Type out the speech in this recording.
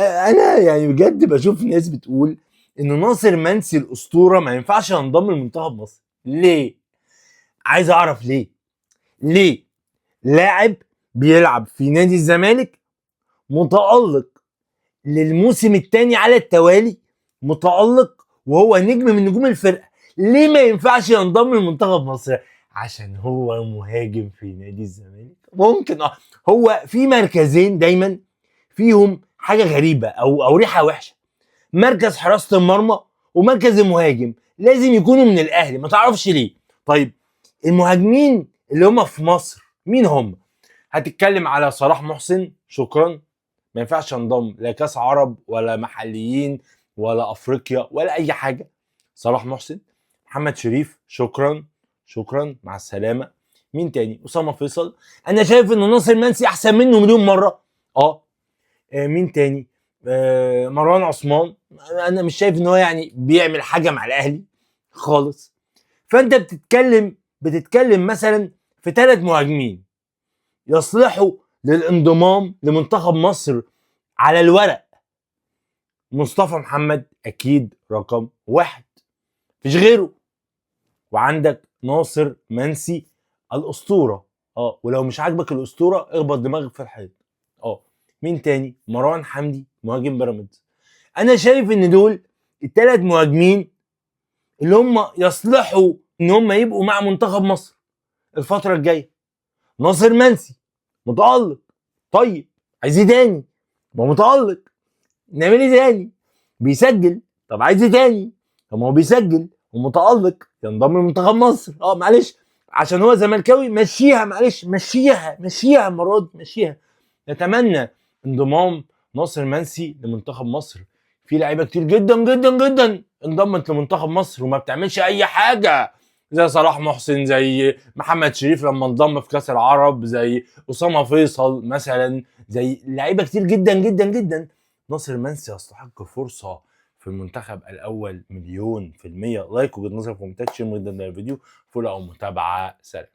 انا يعني بجد بشوف ناس بتقول ان ناصر منسي الاسطورة ما ينفعش ينضم لمنتخب مصر. ليه؟ عايز اعرف ليه. ليه لاعب بيلعب في نادي الزمالك متألق للموسم الثاني على التوالي، متألق وهو نجم من نجوم الفرقة، ليه ما ينفعش ينضم لمنتخب مصر؟ عشان هو مهاجم في نادي الزمالك. ممكن هو في مركزين دايما فيهم حاجة غريبة او ريحه وحشة، مركز حراسة المرمى ومركز المهاجم، لازم يكونوا من الاهلي، ما تعرفش ليه. طيب المهاجمين اللي هم في مصر مين هم؟ هتتكلم على صلاح محسن، شكرا، ما ينفعش ينضم لا كاس عرب ولا محليين ولا افريقيا ولا اي حاجة. صلاح محسن. محمد شريف، شكرا شكرا، مع السلامة. مين تاني؟ اسامة فيصل، انا شايف ان ناصر منسي احسن منه مليون مرة. مين تاني؟ مروان عثمان، انا مش شايف ان هو يعني بيعمل حاجة مع الاهلي خالص. فانت بتتكلم مثلا في 3 مهاجمين يصلحوا للانضمام لمنتخب مصر على الورق. مصطفى محمد اكيد رقم 1، مفيش غيره. وعندك ناصر منسي الاسطورة، ولو مش عاجبك الاسطورة اخبط دماغك في الحيط. مين تاني؟ مروان حمدي مهاجم بيراميدز. انا شايف ان دول ال3 مهاجمين اللي هم يصلحوا ان هم يبقوا مع منتخب مصر الفترة الجاية. ناصر منسي متألق، طيب عايز ايه تاني؟ ما متألق، نعمل ايه تاني؟ بيسجل، طب عايز ايه تاني؟ طب ما هو بيسجل ومتألق، ينضم لمنتخب مصر. معلش عشان هو زملكاوي مشيها، معلش مشيها، مشيها المرة دي مشيها. نتمنى انضمام ناصر منسي لمنتخب مصر. في لعيبة كتير جدا جدا جدا انضمت لمنتخب مصر وما بتعملش اي حاجة، زي صلاح محسن، زي محمد شريف لما انضم في كاس العرب، زي اسامة فيصل مثلا، زي لعيبة كتير جدا جدا جدا. ناصر منسي يستحق فرصة في المنتخب الاول 1,000,000%. like وجهة نظرك في كومنتات، share جدا للفيديو، follow او متابعه. سلام.